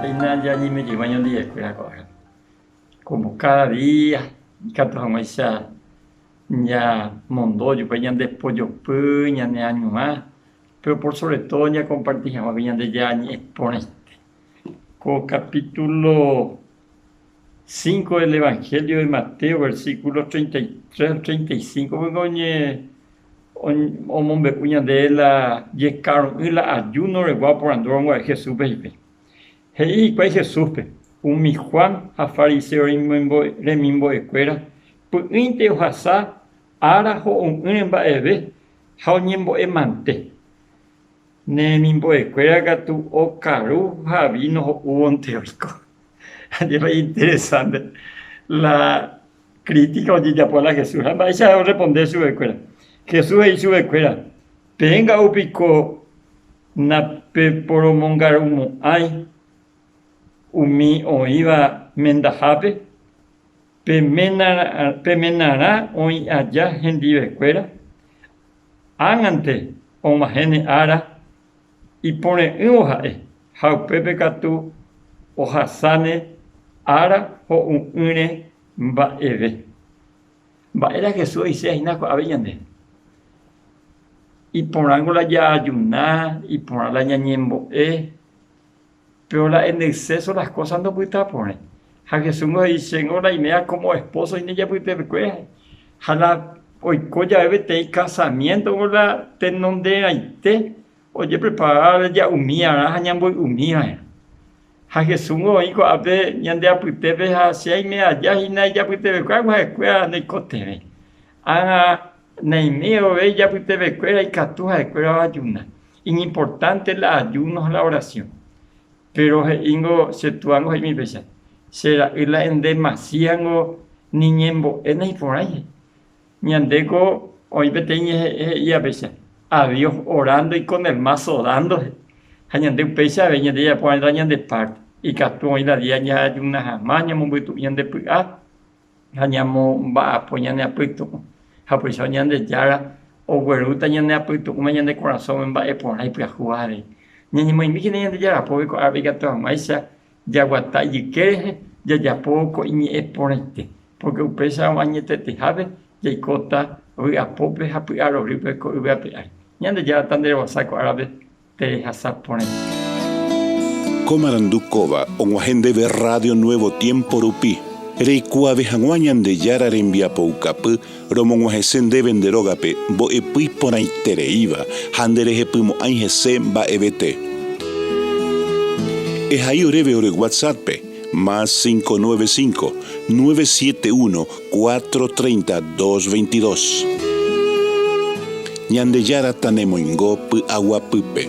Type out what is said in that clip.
Péina jañeme'ẽva ñandejekuéra ko árape. Como cada día ikatu hag̃uáicha ñamondo ojupe ñande pojopy, ñaneañuã, pero por sobre todo ñakomparti hag̃ua pe Ñandejára ñe'ẽ porãite. Ko capítulo 5 del Evangelio de Mateo, versículos 33 al 35, oñe omombe'u ñandéve la jekaru'ỹ la ayuno regua oporandúrõ guare Jesúspe hikuái. He'i hikuái Jesúspe, umi Juan ha fariseo remimbo'ekuéra py'ỹinte ohasa ára ho'u'ỹre mba'eve ha oñembo'e mante. Ne remimbo'ekuéra katu okaru ha víno ho'úvonte oiko. Ajépa iñinteresánte la crítica ojejapo la Jesús. Ha mba'éicha ha'e orresponde chupekuéra? Jesús he'i chupekuéra, Peẽ nga'u piko napeporomongarumo'ãi umi oĩva mendahápe, pe menarã oĩ aja hendivekuéra? Ág̃ante og̃uahẽne ára ipore'ỹvo ha'e, ha upépe katu ohasáne ára ho'u'ỹre mba'eve. Mba'éra Jesús oiséa hína ko'ápe ñande? Iporãngo la jaajuna, iporã la ñañembo'e, péro la en exceso las cosas ndopytaporãi. Ha Jesús ningo he'i, Chéngo la iméva como esposo hína ijapytepekuéra. Ha la oiko jave peteĩ casamiento-ngo la tenonderãite Ojeprepara ja'umíarã ha ñamboy'umiva'erã. Ha Jesús-ngo oĩ ko'ápe ñande apytépe ha che aime aja hína ijapytevekuéra ha'ekuéra noikotevẽ. Ág̃a naime vove ijapytevekuéra ikatu ha'ekuéra oajuna. Iñimportánte la ayuno ha la oración. Péro he'íngo che túango he'ími péicha, Che ra'y la en demasíango ni ñembo'e naiporãi. Ñandéko oĩ peteĩ ñe'ẽ he'íva péicha, A Dios orando y con el mazo dando, he'i. Ha ñande upéicha avei ñande jajapo va'erã la ñande párte. Ikatu oĩ la día ñaajuna hag̃ua, ñamombytu'u ñande py'a ha ñamomba'apo ñane apytu'ũ. Ha upéicha Ñandejára oguerúta ñane apytu'ũme ñane korasõme mba'e porã ipyahúva avei. Ñañemoĩmíkena Ñandejára pópe ko'ápe ikatu hag̃uáicha Jaguata ijyke rehe jajapo ko iñe'ẽ porãite, pórke upéicharamo añetetehápe jaikóta vy'apópe ha py'arorýpe ko yvy ape ári. Ñandejára tanderovasa ko árape terehasa porãite. Ko marandu kóva og̃uahẽ ndéve Radio Nuevo Tiempo rupi. Reikuaave hag̃ua Ñandejára rembiapoukapy romog̃uahẽse ndéve nde rógape mbo'epy iporãitereíva ha nderehepymo'ãi hese mba'evete. Ehai oréve ore WhatsApp-pe, más 595, 971 430 222. Ñandejára tanemoingo py'aguapýpe.